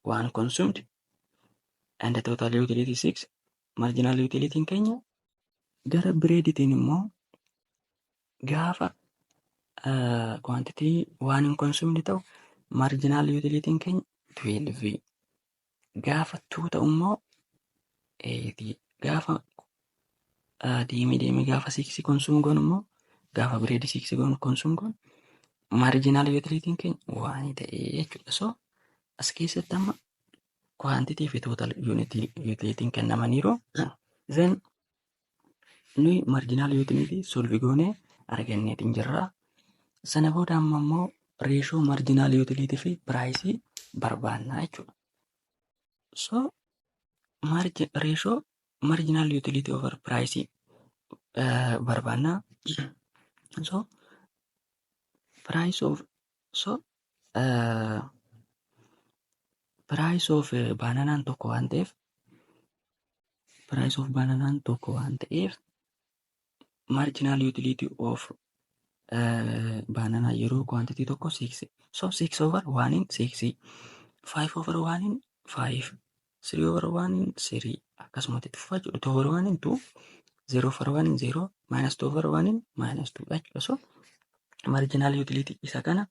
one consumed and the total utility 6, marginal utility keenya gara breaditiin immoo gaafa quantity one hin consumed ta'u marginal utility keenya 12, gaafa 2 ta'u immoo 8, gaafa deemee deemee gaafa 6 consume goonu immoo, gaafa bread 6 goonu consume goonu, marginal utility keenya one ta'ee jechuudha. So as keessatti amma quantity fi total utility kennamaniiru. Then nuyi marginal utility solve goonee arganneetiin jirra. Sana booda amma immoo ratio marginal utility fi price barbaannaa jechuudha. So ratio marginal utility over price barbaannaa. So price of so price of bananaan tokko waan ta'eef, price of bananaan tokko waan ta'eef, marginal utility of banana yeroo quantity tokko 6. So 6 over 1 in 6, 5 over 1 in 5, 3 over 1 in 3, akkasumatti itti fufaa jechuudha. 2 over 1 in 2, 0 over 1 in 0, minus 2 over 1 in minus 2 jechuudha. So marginal utility isa kana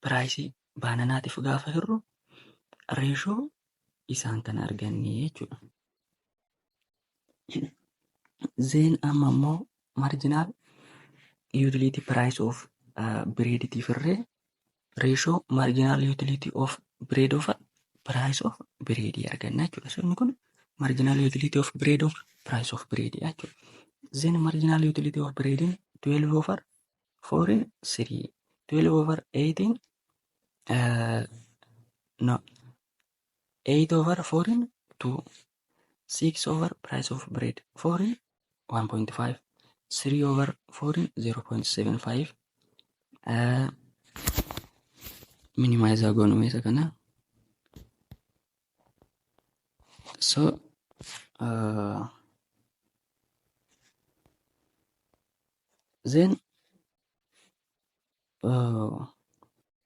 price bananaatiif gaafa hirru ratio isaan kana arganne jechuudha. Then amma immoo marginal utility price of breaditiif irree ratio marginal utility of bread over price of bread arganna jechuudha. So inni kun marginal utility of bread over price of bread jechuudha. Then marginal utility of bread 12 over 4 in 3, 12 over 18, no, 8 over 4 in 2, 6 over price of bread 4 in 1.5, 3 over 4 in 0.75. Minimize goonu isa kana. So then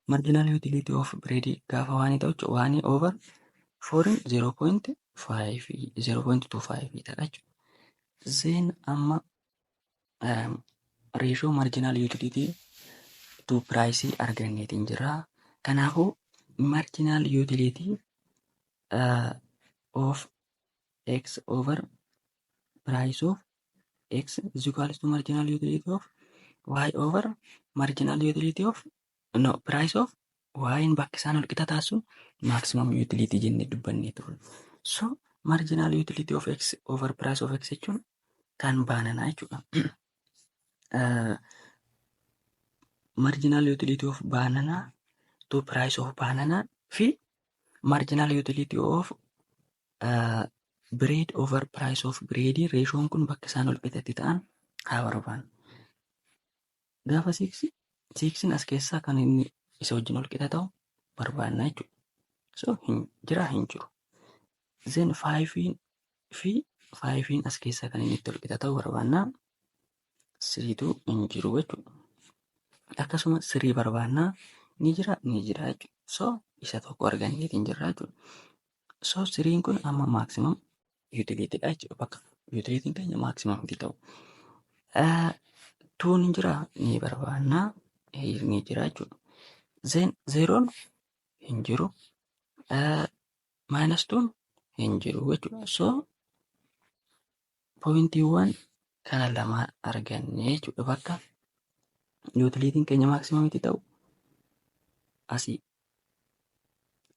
marginal utility of bread gaafa one ta'u jechuudha, one over 4 in 0.5, 0.25 ta'a jechuudha. Then amma ratio marginal utility to price arganneetiin jira. Kanaafuu marginal utility of x over price of x is equals to marginal utility of y over marginal utility of, no, price of y. Bakka isaan wal qixa taasisu maximum utility jennee dubbannee turre. So marginal utility of x over price of x jechuun kan bananaa jechuudha. Marginal utility of banana to price of banana fi marginal utility of bread over price of bread, ratioon kun bakka isaan wal qixatti ta'an haa barbaannu. Gaafa sixin as keessaa kan inni isa wajjin wal qixa ta'u barbaanna jechuudha. So hin jira, hin jiru. Then fiveiin fi fiveiin as keessaa kan inni itti wal qixa ta'u barbaanna. Threetu hin jiru jechuudha. Akkasuma three barbaannaa, ni jira, ni jira jechuudha. So isa tokko arganneetiin jirra jechuudha. So threen kun amma maximum utilitydha jechuudha. Bakka utilityn keenya maximum itti ta'u. Twon hin jira, ni barbaannaa, ni jira jechuudha. Then zeroon hin jiru. Minus twon hin jiru jechuudha. So pointiiwwan kana lamaan arganne jechuudha. Bakka utilityn keenya maximum itti ta'u asii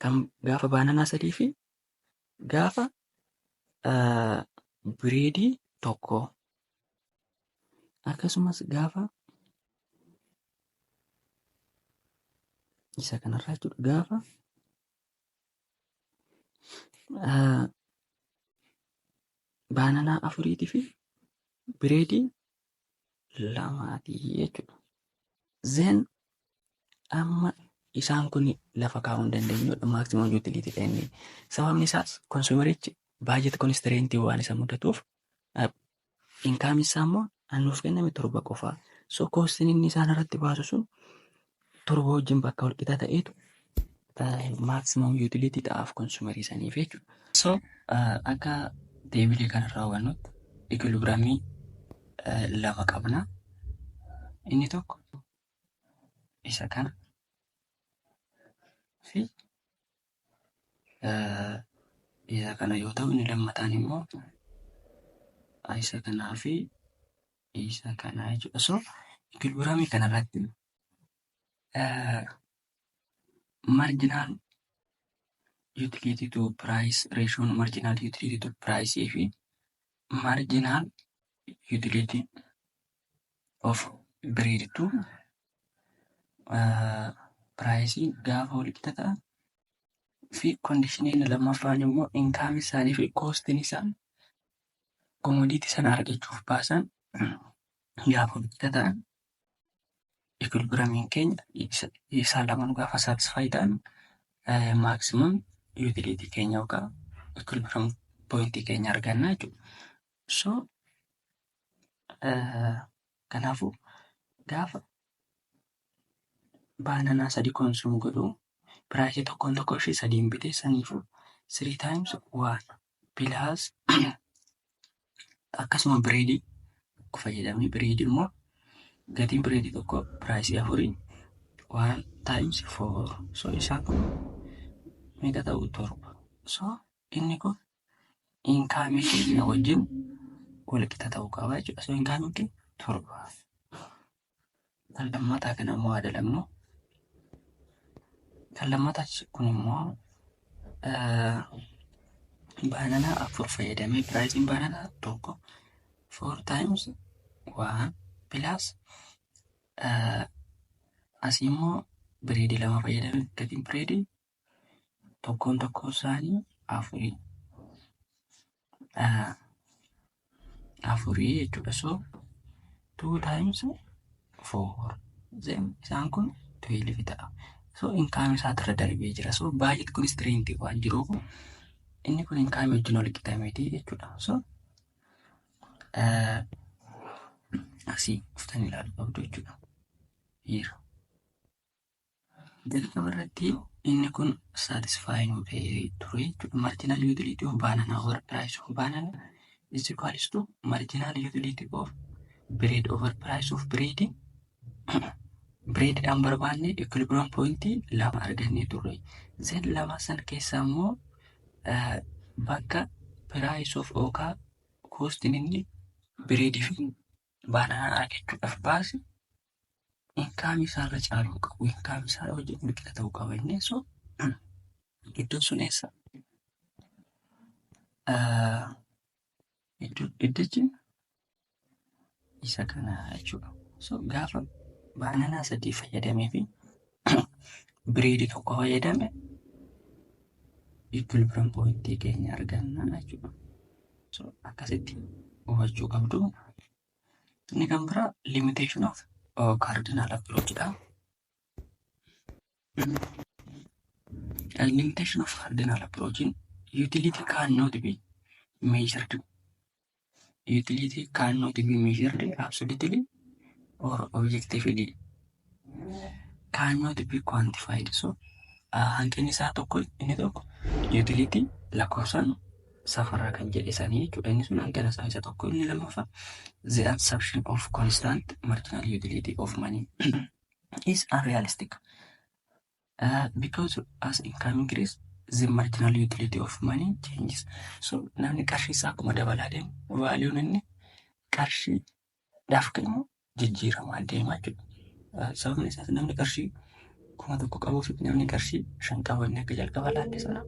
kan gaafa bananaa sadii fi gaafa breadii tokko, akkasumas gaafa isa kanarraa jechuudha, gaafa Banana afuriitii fi breadii lamaatii jechuudha. Then amma isaan kun lafa kaa'uu hin dandeenyudha maximum utility dha inni. Sababni isaas consumerichi budget constraint waan isa mudatuuf, income isaa immoo nuuf kenname 7 qofa. So costiin inni isaan irratti baasu sun 7 wajjin bakka walqixa ta'eetu maximum utility ta'aaf consumerii saniif jechuudha. So akka tableii kanarraa hubannutti equilibriumii lama qabna. Inni tokko isa kana fi isa kana yoo ta'u, inni lammataan immoo isa kanaa fi isa kana jechuudha. So equilibriumii kanarratti marginal utility to price ratioon, marginal utility to price fi marginal utility of bread to price gaafa wal qixa ta'an fi conditioniin lammaffaan immoo income isaanii fi costiin isaan commodity sana argachuuf baasan gaafa wal qixa ta'an, equilibriumiin keenya isaan lamaan gaafa satisfy ta'an maximum utility keenya yookaan equilibrium pointii keenya arganna jechuudha. So kanaafuu gaafa banana sadi consume godhu, priceii tokkoon tokko ishee sadiin bitee, saniifuu three times one plus akkasuma breadii tokko fayyadamee, breadii immoo gatiin breadii tokko priceii afurii, one times four. So isaan kun meeqa ta'u? 7. So inni kun incomeii keenya wajjin walqixa ta'uu qaba jechuudha. So incomeiin keenya 7. Kan lammataa kana immoo haa dalagnu. Kan lammataa kun immoo banana afur fayyadamee, priceiin banana tokko, four times one plus asii immoo breadii lama fayyadamee, gatiin breadii tokkoon tokko isaanii afurii afurii jechuudha. So two times four, then isaan kun 12 ta'a. So income isaatirra darbee jira. So budget constraint waan jiruuf inni kun income wajjin wal qixa miti jechuudha. So asii dhuftanii ilaaluu qabdu jechuudha. Here. Jalqaba irratti inni kun satisfy nu ta'ee ture jechuudha. Marginal utility of banana over price of banana is equals to marginal utility of bread over price of bread. Breadiidhaan barbaanne equilibrium point lama argannee turre. Then lama san keessaa immoo bakka price of yookaan costiin inni breadii fi banana argachuudhaaf baase incomeii isaarra caaluu qabu. Incomeii isaa wajjin walqixa ta'uu qaba inni. So iddoon sun eessa? Iddichi isa kana jechuudha. So gaafa banana sadii fayyadamee fi breadii tokko fayyadame equilibrium pointii keenya arganna jechuudha. So akkasitti hubachuu qabdu. Inni kan biraa limitation of cardinal approach dha. Limitation of cardinal approach: utility cannot be measured. Utility cannot be measured absolutely or objectively, cannot be quantified. So hanqinni isaa tokko, inni tokko utility lakkoofsaan safaraa kan jedhe sanii jechuudha. Inni sun hanqina isaa isa tokko. Inni lammaffaa, the assumption of constant marginal utility of money is unrealistic. Because as income increase, the marginal utility of money changes. So namni qarshii isaa akkuma dabalaa deemu valueun inni qarshiidhaaf kennu jijjiiramaa deema jechuudha. Sababni isaas namni qarshii 1000 qabuu fi namni qarshii 5 qabu inni akka jalqaba laalle sana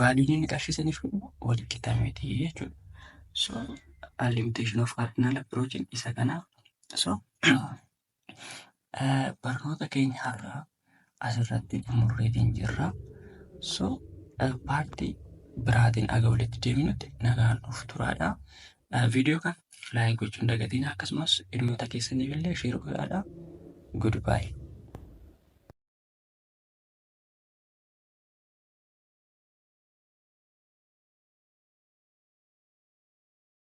valueun inni qarshii saniif kennu wal qixa miti jechuudha. So limitation of cardinal approach isa kana. So barnoota keenya har'aa asirratti xumurreetiin jirra. So partii Biraatiin aga walitti deemnutti nagaan of turaadha. Viidiyoo kana like gochuun dagatiin, akkasumas hiriyoota keessaniif illee share godhaadha. Goodbye.